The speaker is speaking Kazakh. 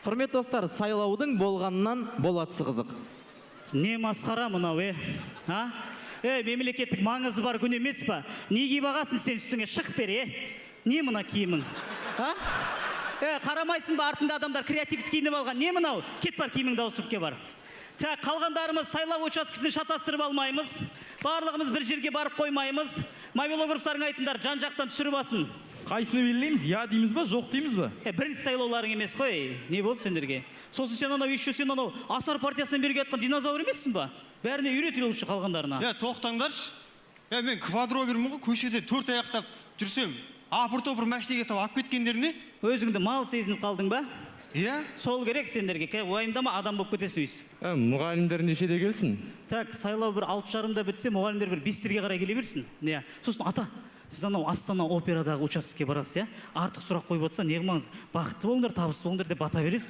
Құрметті достар, сайлаудың болғаннан болатысы қызық. Не масқара мынау, е? А? Е, мемлекеттік маңызы бар күн емес па? Не киіп ағасың сен үстіңе? Шық бер, е? Не мына киімің? А? Е, қарамайсың ба, артында адамдар креативті киініп алған. Не мынау? Кет, бар, киіміңді ауыстырып кел, бар. Так, қалғандарымыз сайлау учаскесін шатастырып алмаймыз. Барлығымыз бір жерге барып қоймаймыз. Мобилографтарың айтыңдар, жан жақтан түсіріп алсын. Қайсыны белгілейміз? Я дейміз ба, жоқ дейміз ба? Е, бірінші сайлауларың емес қой. Не болды сендерге? Сосын сен анау, еще сен анау Асар партиясынан бері келе жатқан динозавр емессің ба? Бәріне үйрет лучше қалғандарына. Е, тоқтаңдаршы. Е, мен квадробермін ғой, көшеде төрт аяқтап жүрсем, апыр топыр машинаға салып алып кеткендер не? Өзіңді мал сезініп қалдың ба? Иә. Сол керек сендерге. Уайымдама, адам болып кетесің өйстіп. Ә, мұғалімдер нешеде келсін? Так, сайлау бір 6:30-да бітсе, мұғалімдер бір 5-терге қарай келе берсін. Иә. Сосын, ата, сіз анау Астана операдағы учаскеге барасыз, иә? Артық сұрақ қойып отырса, не қылмаңыз? Бақытты болыңдар, табысты болыңдар деп бата бересіз.